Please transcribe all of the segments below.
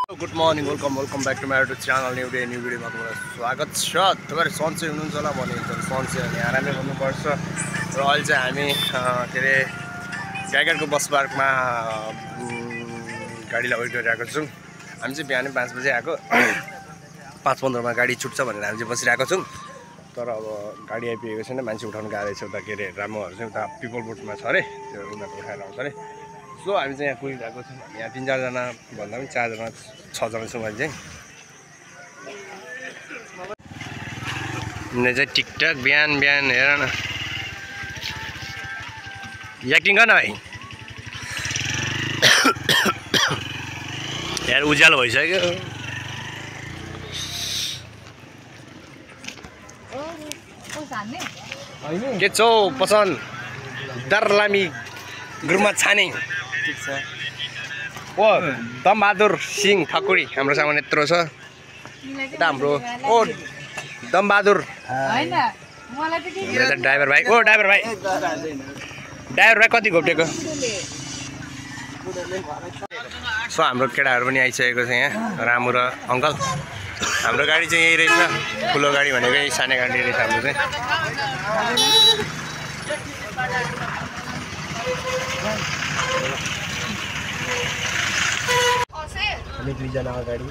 Good morning welcome back to my YouTube channel new भिडियोमा तपाईँलाई स्वागत छ। तपाईँहरू सन्चै हुनुहुन्छ होला भने सन्चै अनि आरामै गर्नुपर्छ। र अहिले चाहिँ हामी के अरे गाईघाटको बस पार्कमा गाडीलाई वेट गरिरहेको छौँ। हामी चाहिँ बिहानै 5 बजे आएको, 5:15मा गाडी छुट्छ भनेर हामी चाहिँ बसिरहेको छौँ। तर अब गाडी आइपुगेको छैन, मान्छे उठाउनु गाह्रो छ। उता के अरे रामोहरू चाहिँ उता पिपल बोटमा छ अरे, त्यो उनीहरू उठाएर आउँछ अरे। सो हामी चाहिँ यहाँ कुदिरहेको छौँ। यहाँ 3-4जना भन्दा पनि 4जना 6जना छौँ अहिले चाहिँ। चाहिँ टिकटक बिहान हेर न, एक्टिङ गर्न भाइ। यार उज्यालो भइसक्यो। के छौ पसन्द दरलामी गुरुमा छाने ओ दमबहादुर सिंह ठकुरी हाम्रो सामान यत्रो छ। यता हाम्रो ओ दमबहादुर ड्राइभर भाइ। ओ ड्राइभर भाइ कति घोप्टेको। सो हाम्रो केटाहरू पनि आइसकेको छ यहाँ, रामु र अङ्कल। हाम्रो गाडी चाहिँ यही रहेछ, ठुलो गाडी भनेको यही सानो गाडी रहेछ हाम्रो चाहिँ। हामी 2जना अगाडि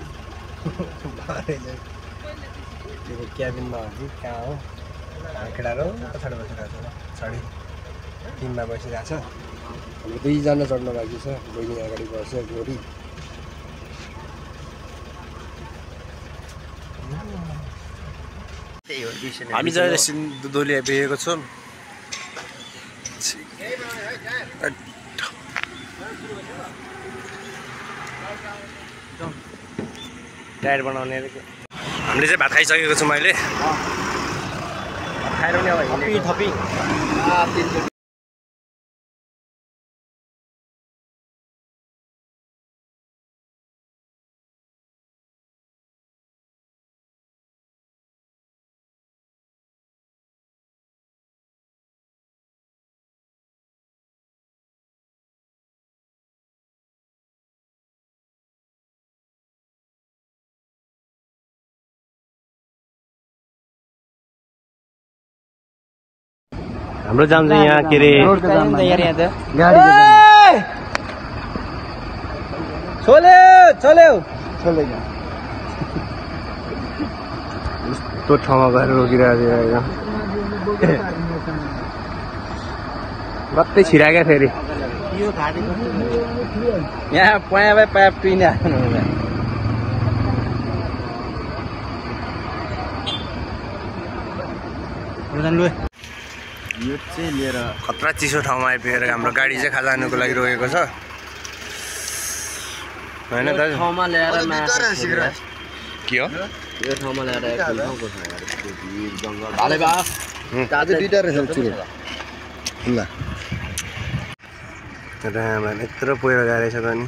त्यो क्याबिनमा हो कि कहाँ हो, केटाहरू पछाडि बसिरहेको छ, पछाडि 3मा बसिरहेको छ। हामी 2जना चढ्न बाँकी छ, बहिनी अगाडि बस्यो गोरी। हामी चाहिँ सिन्धुली आइपुगेको छौँ। टायर बनाउने हामीले चाहिँ भात खाइसकेको छौँ अहिले। खाएर पनि अब थपी हाम्रो जाम चाहिँ यहाँ के अरे यस्तो ठाउँमा गएर रोकिरहेको गत्तै छिरा क्या फेरि यहाँ पाइप पिने यो चाहिँ लिएर खतरा चिसो ठाउँमा आइपुगेर हाम्रो गाडी चाहिँ खाजा खानुको लागि रोकेको छ होइन दाजु। ठाउँमा ल्याएर के हो यो ठाउँमा ल्याएर यत्रो पहिरो गएको रहेछ त नि।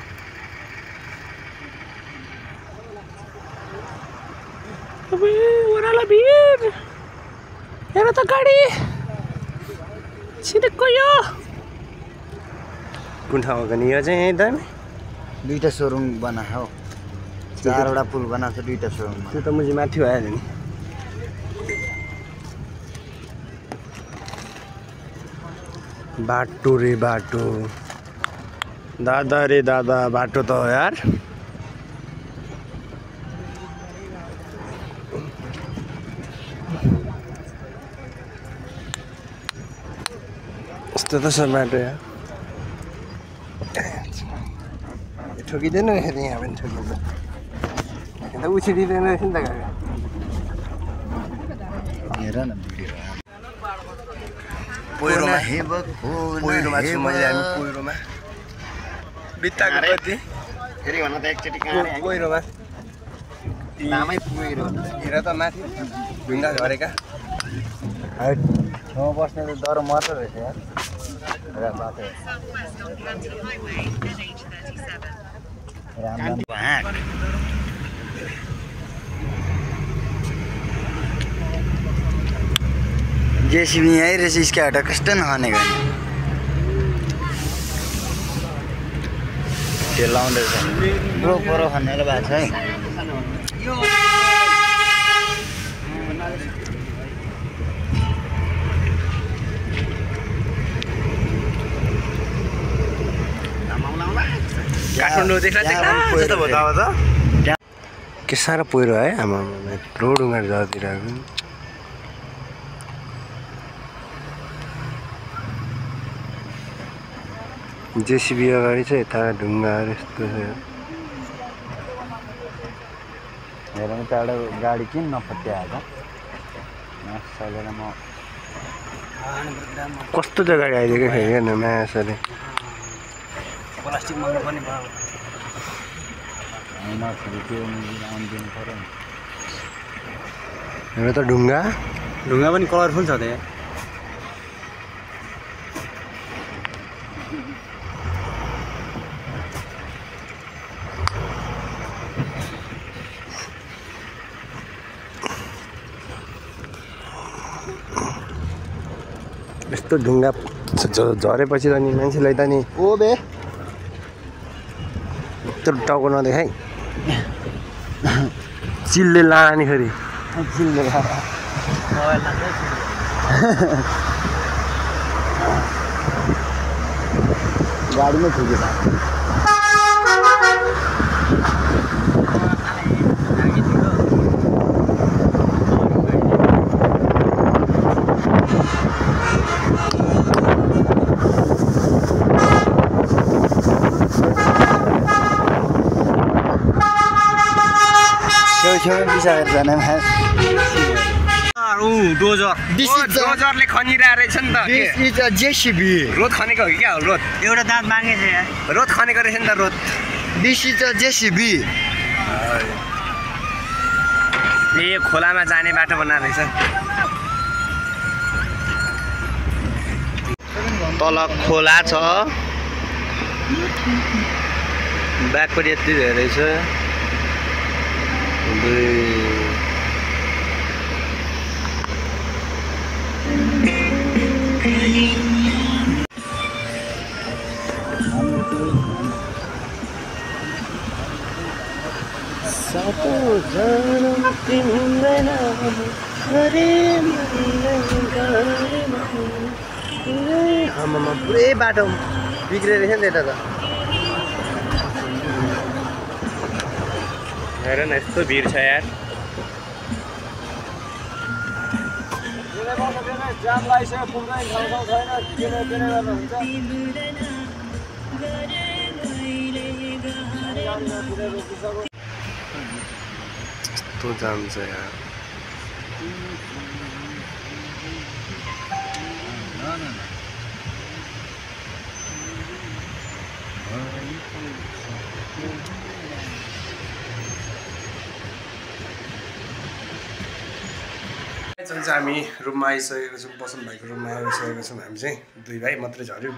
हेर त गाडी छिटक्क यो कुन ठाउँ हो नि यो चाहिँ एकदम 2टा सोरुम बनाएको हो, 4वटा पुल बनाएको छ, 2टा सोरुम। त्यो त मुझे माथि भइहाल्यो नि। बाटो रे बाटो, दादा रे दादा बाटो त हो यार। यस्तो त छ बाटो यार, ठोकिँदैन रहेछ यहाँ पनि। ठोकिन्छ त उछिँदैन रहेछ नि त गाडी। हेर न पहिरोमा छु मैले। हामी पहिरोमा बित्ताको कति फेरि भन्न त एकचोटि पहिरोमा नामै पुगेको हेर त माथि ढुङ्गा झरेका। ठाउँमा बस्ने त डर मर्छ रहेछ यार। जेसीबी यहीँ रहेछ, इसका हटा कस्तो नखानेको। त्यो लाउँदैछ ब्रो परो भन्नेले भएको छ है काठमाडौँ देख्दा जस्तो भयो त अब त के साह्रो पहिरो है आमा रोड उगाएर जाँतिर जेसिबी अगाडि चाहिँ यता ढुङ्गाहरू यस्तो छ हेरौँ त एउटा गाडी किन नफत्याएको सलेर म कस्तो चाहिँ गाडी आइदिएको फेरि हेर्नु मासले प्लास्टिक मगाउनु पनि भयो होइन फेरि त्यो आउनु दिनु पऱ्यो नि हेर त ढुङ्गा पनि कलरफुल छ त्यहाँ यस्तो ढुङ्गा झरेपछि त नि मान्छेलाई त नि ओ बे यत्रो टाउको नदेखाइ चिलले लाने फेरि गाडीमै ठिकै छ डोजरले खनिरहेको रहेछ नि त जेसिबी रोड खनेको हो कि क्या हो रोड एउटा दाँत मागेछ यार रोड खनेको रहेछ नि त road this is a JCB यो खोलामा जाने बाटो बनाएको रहेछ तल खोला छ ब्याकपट्टि यति धेरै छ आमामा पुरै बाटो बिग्रेर रहेछ नि त यता त हेर न यस्तो भिड छ यार यस्तो जाम छ यार हामी रुममा आइसकेको छौँ पसन्द भएको रुममा आइसकेको छौँ हामी चाहिँ दुई भाइ मात्रै झऱ्यौँ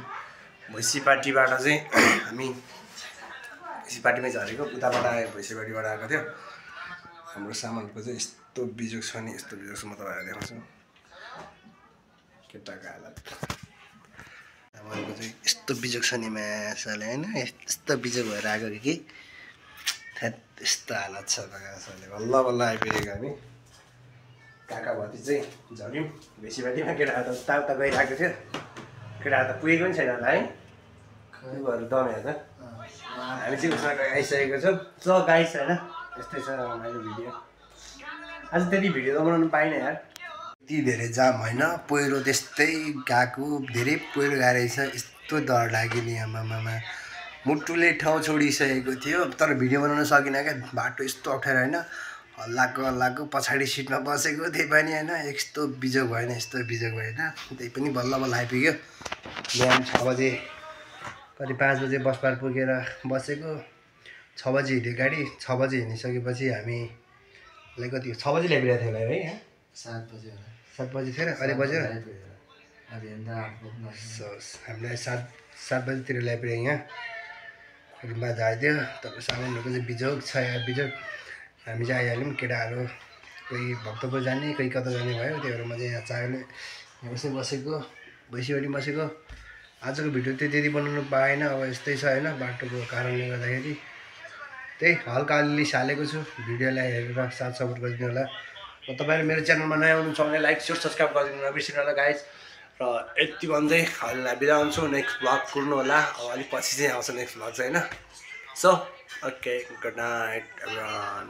भैँसीपाटीबाट चाहिँ हामी भैँसीपाटीमै झरेको उताबाट आयो भैँसीपाटीबाट आएको थियो हाम्रो सामानको चाहिँ यस्तो बिजोग छ नि यस्तो बिजोग छ म तपाईँलाई देखाउँछु केटाको हालत सामानको चाहिँ यस्तो बिजोग छ नि मासाले होइन यस्तो बिजोग भएर आएको कि यस्तो हालत छ मासाले बल्ल बल्ल आइपुगेको हामी काका भति चाहिँ झऱ्यौँ भैँसीपाटीमा केटाहरू त उता गइरहेको थियो केटाहरू त पुगेको पनि छैन होला है भएर दम्या त हामी चाहिँ उसमा आइसकेको छौँ गाइस होइन यस्तै छ रमाइलो भिडियो आज त्यति भिडियो त बनाउनु पाइनँ यार यति धेरै जाम होइन पहिरो त्यस्तै गएको धेरै पहिरो गएको रहेछ यस्तो डर लाग्यो नि आमामा मुटुले ठाउँ छोडिसकेको थियो तर भिडियो बनाउन सकिनँ क्या बाटो यस्तो अप्ठ्यारो होइन हल्लाको पछाडि सिटमा बसेको त्यही पनि होइन यस्तो बिजोग भएन यस्तो बिजोग भएन त्यही पनि बल्ल बल्ल आइपुग्यो बिहान 6 बजे कति 5 बजे बस पार पुगेर बसेको 6 बजी हिँड्यो गाडी 6 बजी हिँडिसकेपछि हामीलाई कति 6 बजी ल्याइपुगेको थियो होला है यहाँ 7 बजे होला 7 बजी थियो अहिले बज्यो हामीलाई 7 बजीतिर ल्याइपुग्यो यहाँ रुममा झाइदियो तर सामानहरूको चाहिँ बिजोग छ यहाँ बिजोग हामी चाहिँ आइहाल्यौँ केटाहरू कोही भक्तपुर जाने कोही कता जाने भयो त्योहरूमा चाहिँ यहाँ चायले यसै बसेको भैँसीबारी बसेको आजको भिडियो त्यति बनाउनु पाएन, अब यस्तै छ होइन, बाटोको कारणले गर्दाखेरि त्यही हल्का अलिअलि हालेको छु। भिडियोलाई हेरेर साथ सपोर्ट गरिदिनु होला र तपाईँहरू मेरो च्यानलमा नयाँ हुनुहुन्छ भने लाइक सेयर सब्सक्राइब गरिदिनु नबिर्सिनु होला गाइज। र यति भन्दै अहिले बिदा हुन्छु, नेक्स्ट भ्लग कुर्नु होला, अब अलिक पछि चाहिँ आउँछ नेक्स्ट भ्लग चाहिँ होइन। So okay, good night everyone.